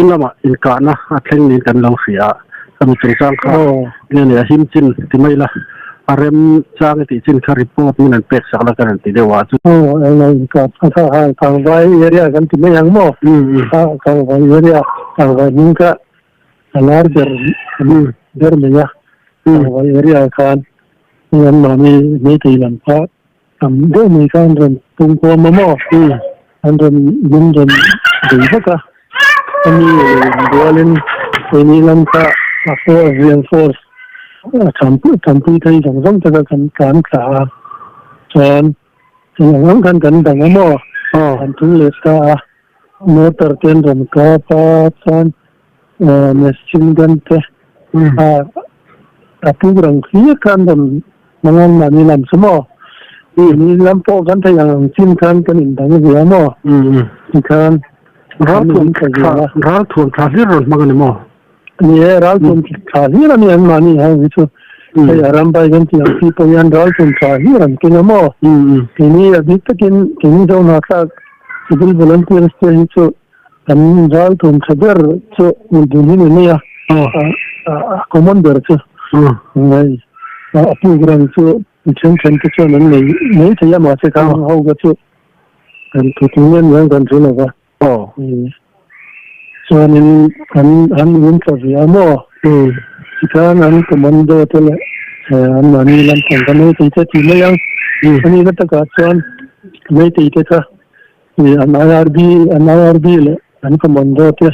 Lama inkahna a thleng niin kan lo hria a, khami chungchang kha nge ni a him chin ti mai ila, a rem chang i tih chin kha report min an pek sak la kan han ti deuh a chu. Aw, englo inkah kha kha hai Kangvai area kan ti mai ang maw? Kangvai area, Kangvai hming kha a lar ber ber mai a, Kangvai area ah khan hei anmahni meitei lam kha tam deuh mai kha an rawn pung khawm a maw? An rawn min rawn bei vak a, ani bualin keini lam kha a force reinforce a thampui thei zawng zawng te kha kan tlan thla a, chuan eng ang ang khan kan dang a maw? An thung leh ta a, motor te an rawn kap a, chuan machine gun te a puk rang hliah kha an rawn hmang a, mahni lam chu maw ni lam pawh kan theih ang ang chin khan kan indang ve a maw tikhan ral thuam ral thuam tha hlir rawn hmang a ni maw? Ni e, ral thuam tha hlir a ni an mahni ho hi chu hei a ram bai kan tih ang chi pawh hian ral thuam tha hlir an keng a maw keini a bik takin keini Zohnahthlak civil volunteers te hi chu Kan ral thawm tha ber chu dun hi ni mai a, a common ber chu ngai a puk rang chu mi then then te chuan an nei mai thei a mahse kha ang ho kha chu kan thu tung em hian kan hre lo va chuanin an an in tla ve a maw tikhan an commando te leh an mahni lampang kha meitei te tih mai ang ani na takah chuan meitei te kha An IRB, an IRB leh an commando te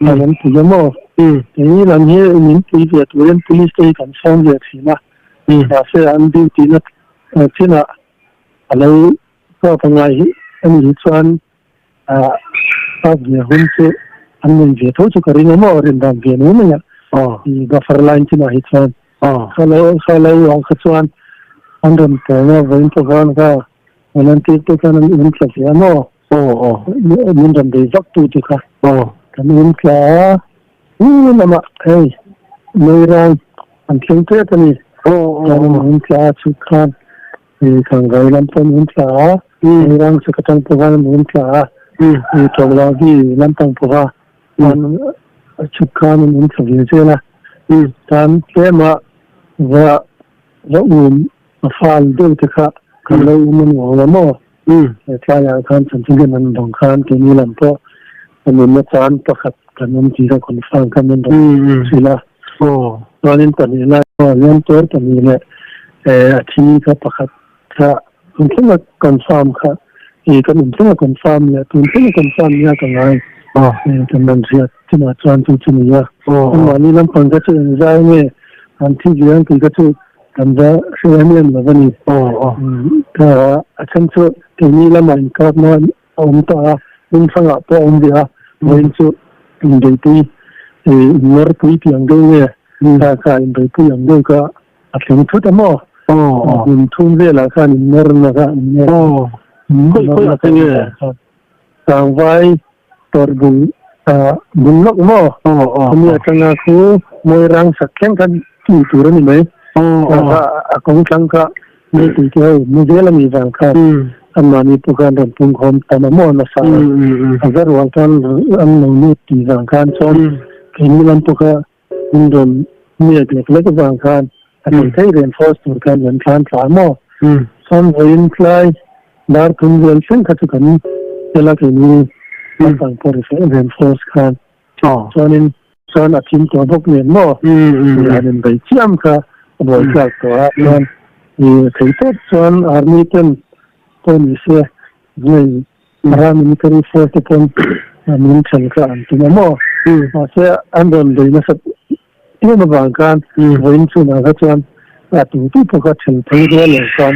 an an pui a maw? Kei lam hi min pui ve turin police te hi kan sawm ve thin a, mahse an duty na chinah a lo kap a ngai hi a nih hi chuan kap ve hun chu an nei ve tho chu ka ring a maw rin dan ve mai mai a, buffer line chinah hi chuan kha lo kha lo ah kha chuan an rawn pawng a vawiin pawh khan kha Volunteer te khan an in tla ve a maw? Aw aw. Min rawn bei vak tu te kha. Aw. Kan in tla a, hmun lamah hei Meirang an thleng tep a ni. Aw aw. Chuan an in tla a chhuk khan Khangai lam pawh an in tla a, Meirang chhuk atang pawh khan an in tla a, Tawlagi lampang pawha an chhuk khan an in tla ve zel a. Tan tlema va va um A fal deuh te kha kan lo um a ni awm a maw? He tlaiah khan chanchin hian an bang khan keini lam pawh a nunna chan pakhat kan awm tih kha confirm kha min rawn hrilh a. Chuanin pahnih lai pawh hian tuar pahnih leh a thi kha pakhat kha tun thlenga confirm kha i kan awm thlenga confirm leh tun thlenga confirm nia ka ngai kan rawn hriat chunah chuan chu chu ni a. Anmahni lampang kha chu engzai nge an thi ve ang tih kha chu Kan va hre em em lo a ni. Ka a chhan chu keini lamah inkapna a awm tawh a, hmun hrangah pawh a awm ve a, vawiin chu inbeipui, innawrpui tih ang deuh nge, kha kha inbeipui ang deuh kha a thleng thut a maw? Hmun thum velah khan innawrna kha innawr. Khawi khawi ah te nge? Tlangvai tawrh bul bul lawk maw? Chumi atanga khu Moirang sak thleng khan tih tur a ni mai. A kawng tlang kha meitei te ho mu zel a nih vang khan anmahni pawh khan rawn pungkhawm tam a maw nasa a. A za rual khan an lo lut tih vang khan chuan keini lam pawh kha min rawn nek lek lek avang khan a thei thei reinforce tur khan kan thlan thla a maw? Chuan vawiin tlai dar thum vel thleng kha chu kan tel a keini naupang pawh reinforce khan chuanin chuan a thim tawh bawk nen maw? Han inbei chiam kha a buaithlak tawh a chuan thei tawp chuan army ten pawh ni se Hei paramilitary force te pawn min then kha an tum a maw? Mahse an rawn bei nasa em avang khan vawiin chhunah kha chuan a tu tu pawh kha then phei rual lo khan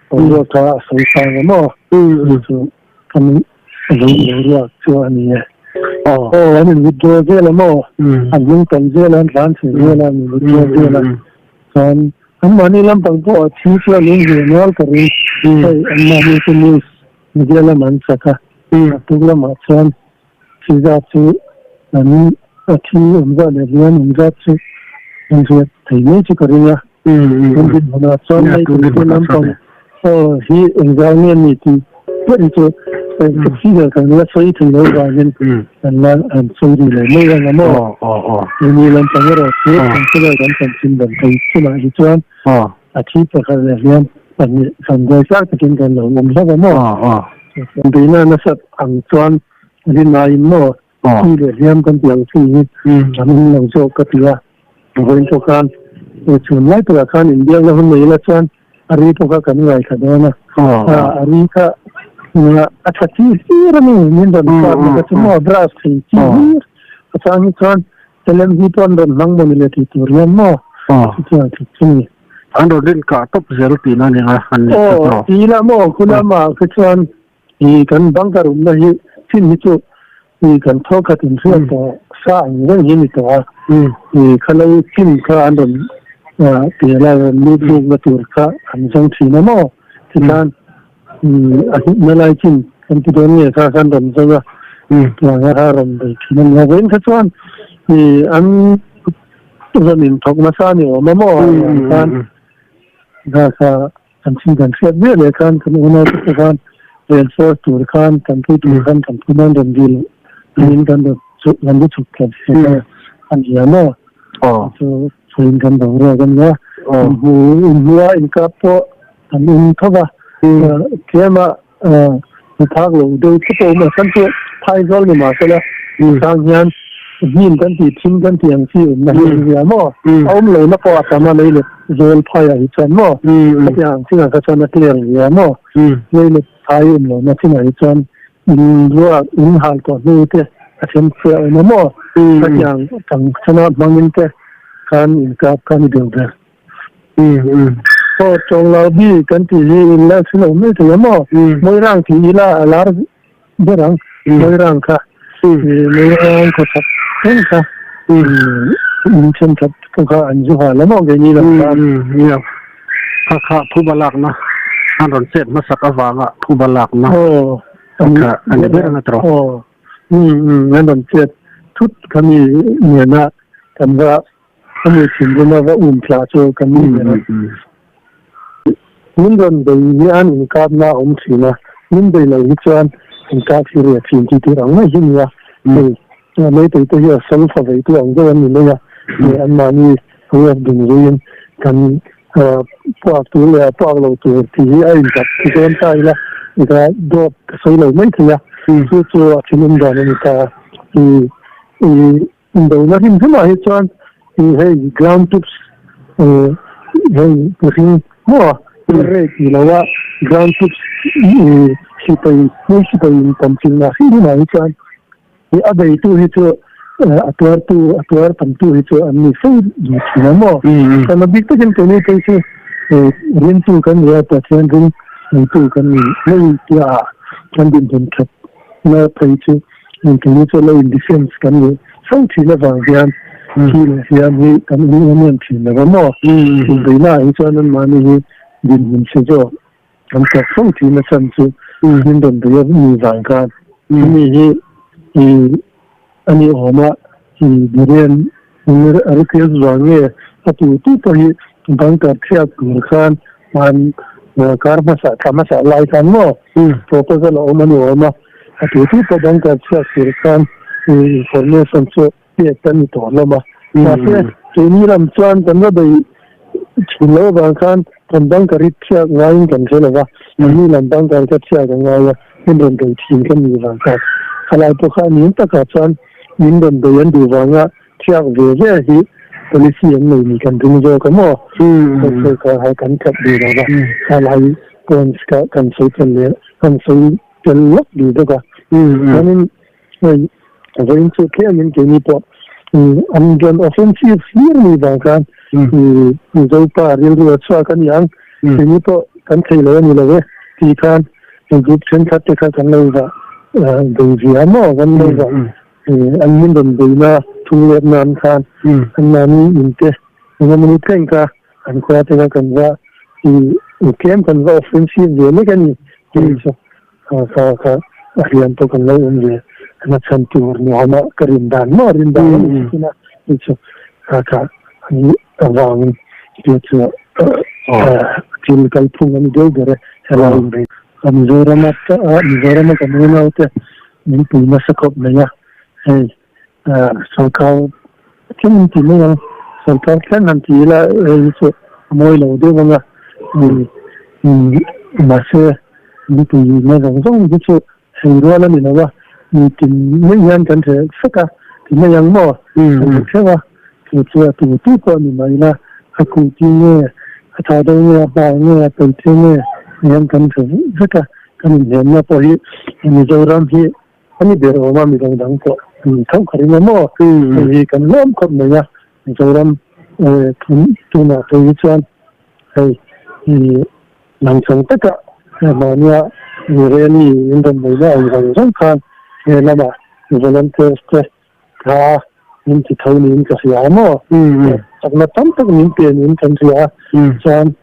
boruak kha a sawi sang a maw? Chu chu kan vawiin boruak chu a ni e. Aw an in withdraw zel a maw? An hnung tawlh zel a, an tlan chhe zel a, an in withdraw zel a. Chuan Anmahni lampang pawh a thi chu a lung ve nual ka ring. Hei anmahni chu news media lamah an chak a, a tuk lamah chuan thi zat chu an a thi awm zat leh hliam awm zat chu an hriat thei mai chu ka ring a. Tun dinhmunah chuan hei tute lampang aw hi engzau nge ni tih ber hi chu Figure kan la sawi thei lo vangin kan la han sawi rih lo mai ang a maw? Keini lampang erawh chu councillor kan chanchin dan thei chunah hi chuan a thi pakhat leh hliam pahnih vanduai tlak takin kan lo awm hlauh a maw? Beihna nasat ang chuan rinaiin maw thi leh hliam kan tih ang chi hi an awm lo zawk ka ti a. Vawiin pawh khan chhun lai takah khan inbiakna hun nei ila chuan A ri pawh kha kan ngaithla dawn a, a ri kha a tha chi hlir a ni, min rawn kap na kha chu maw brush thei chi hlir a chang hi chuan telem hi pawh an rawn hmang maw ni le tih tur hian maw chutiang thut chu ni. An rawn rin kah tawp zel tihna a ni a, an ni tlat rawh. Aw ti ila maw khulama kha chuan i kan bunker awmna hi chin hi chu i kan thaw khat inhriat tawh sa ang reng hi a ni tawh a, i khalo chin kha an rawn tel a rawn lut lukna tur kha an zawng thin a maw tikhan i a hlutna lai chin kan ti dawn nge kha khan rawn zawng a tiang a rawn bei thin a ni a vawiin kha chuan i an rawn inthawk nasa a ni awm a maw khan kha kha Kan thil kan hriat miah leh khan kan unaute pawh khan reinforce tur khan tanpui tur khan kan phu nan rawn dil angin kan rawn chhuk kan ri chhuk thla thei a ni a maw? Chu thuin kan boruak a nia. Inhmu inhmua inkap pawh kan um tho va. Tlema hmu phak lo deuh te pawh awm a, kan chu phaizawl ni mahse la chang hian hnim kan tih thim kan tih ang chi awmna hi a ni a maw? A awm lohna pawh a tam a lei let zawl phaiah hi chuan maw? Khatiang ang chinah kha chuan a clear ve a maw? Lei let phai awm lohna chinah hi chuan in ruak in hal tawh hnu te a then che a awm a maw? Khatiang tang chana hmangin te khan inkap kha a ni deuh ber. Aw Chawnglau bi kan tih hi in la hre lo mai thei a maw? Moirang tih ila a lar ber ang. Moirang kha Moirang khawchhak reng kha in thenkhat pawh kha an zu hal a maw keini lam khan. Nia, kha kha phuba lakna an rawn chet hmasak avanga phuba lakna kha a ni ber ang a tawh. Aw, an rawn chet thut kha mi nena kan va A mi thinrim a va um thlah chu ka ni ber a. Min rawn bei hian inkapna a awm thin a, min bei lo hi chuan inkap hi ria thin tih tur ang mai hi nia. Hei Meitei te hi a sawl fa veitu ang deuh an ni mai a, hei anmahni ruak dun zuiin kan puak tur leh a puak lo tur tih hi a inzap ti dawn ta ila ika dawt ka sawi lo mai thei a, chu chu a thinrim dan a ni ta a. Indona hrim hrimah hi chuan ih hei ground troops eh hei mihring maw air raid tih lo a ground troops ih sipai hmui sipai in tam chinna hrim hrimah hi chuan ih a beitu hi chu a tuartu a tuar tamtu hi chu an ni fo duh thin a maw. Chuan a bik takin keini phei chu eh rintu kan ni a Pathian ring neitu kan ni mai tia kan dinhmun that na phei chu Engtin chu lo in defense kan nih fo thin avang hian thi leh hliam hi kan in em em thin lo va maw? Inbeihna ah hi chuan anmahni hi dinhmun chhe zawk kan chak fo thin a chhan chu min rawn bei a ni vang khan chumi hi i a ni awm a i Biren a request vang nge a tu tu pawh hi bunker thiak tur khan hman kar hmasa thla hmasa lai khan maw proposal a awm a ni awm a. A tu tu pawh bunker chhiat tur khan information chu pek kan ni tawh hlawm a. Mahse, keini lam chuan kan va bei thin loh avang khan kan bunker hi chhiat ngaiin kan hre lo va, anni lam bunker kha chhiat a ngai a, min rawn bei thin kan nih vang khan. Khalai pawh kha nin takah chuan min rawn bei an duh vanga chhiat ve ve hi policy an nei ni kan ring zawk a maw? Sorkar kan tlat duh lo va, khalai points kha kan sawi tel leh kan sawi tel lawk duh bawk a chuanin hei vawiin chu tlemin keini pawh an rawn offensive hlir mai vang khan Mizopa rilru a chhuak a ni ang keini pawh kan thei lo a ni lo e tih khan group thenkhat te kha kan lo vah bei ve a maw kan lo vah an min rawn beina thung let nan khan an mahni in te engemaw ni thleng kha An khua te kha kan va i tlem kan va offensive ve lek a ni tih chu kha kha a hliam pawh kan lo awm ve na chhan tur ni awm a ka rin dan maw rin dan a ni thin a tih chu kha kha ani avangin tih chu thil kalphung a ni deuh ber e helai in rei. Mizorama Mizorama kan unaute min pui nasa khawp mai a, hei sorkar thleng in ti mai ang, sorkar thleng han ti ila hei hi chu a mawi lo deuh ang a, mahse min pui na zawng zawng hi chu hei rual a ni lo a, mi tin mai hian kan hreh vek a ti mai ang maw? Kan hreh theuh a, chu chu a tu tu pawh a ni mai la, a kuh ti nge, a tha deuh nge, a hmai nge, a peih te nge ti hian kan hre vek a, kan inhnemna pawh hi Mizoram hi a ni ber awm a, mi dang dang pawh an tho kha ring a maw? Hei hi kan hlawm khawp mai a, Mizoram tunah phei hi chuan hei Langchang taka mahnia rally in rawn nei na ang zawng zawng khan he lama volunteers te kha min ti tho niin ka hria a maw? Chakna tam tak min pe niin kan hria a, chuan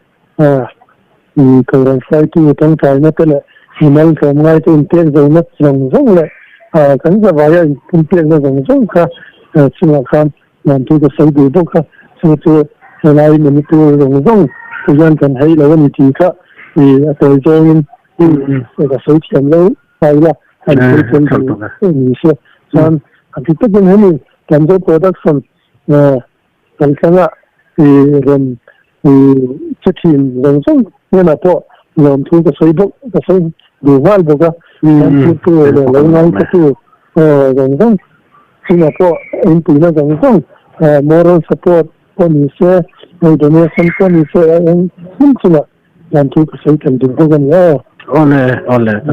Kohhran hruaitu tangkaina te leh mimal tlawmngai te inpek zona zawng zawng leh kan zavaia inpekna zawng zawng kha chungah khan Lawmthu ka sawi duh bawk a, chu chu helai Manipur zawng zawng te hian kan hei lo a ni tih kha i a tawi zawngin ka sawi thiam lo ta ila, han sawi thiam duh ni se. Chuan a ti takin hemi Tanzo Production kaltlanga i rawn i che thin zawng zawng hnenah pawh lawmthu ka sawi bawk ka sawi duh nghal bawk a, chuan thiltu leh lo ngaithatu zawng zawng China pawh inpuihna zawng zawng moral support pawh ni se, hei donation pawh ni se a eng hmun chungah lawmthu ka sawi tel duh bawk a ni aw. Awle, awle.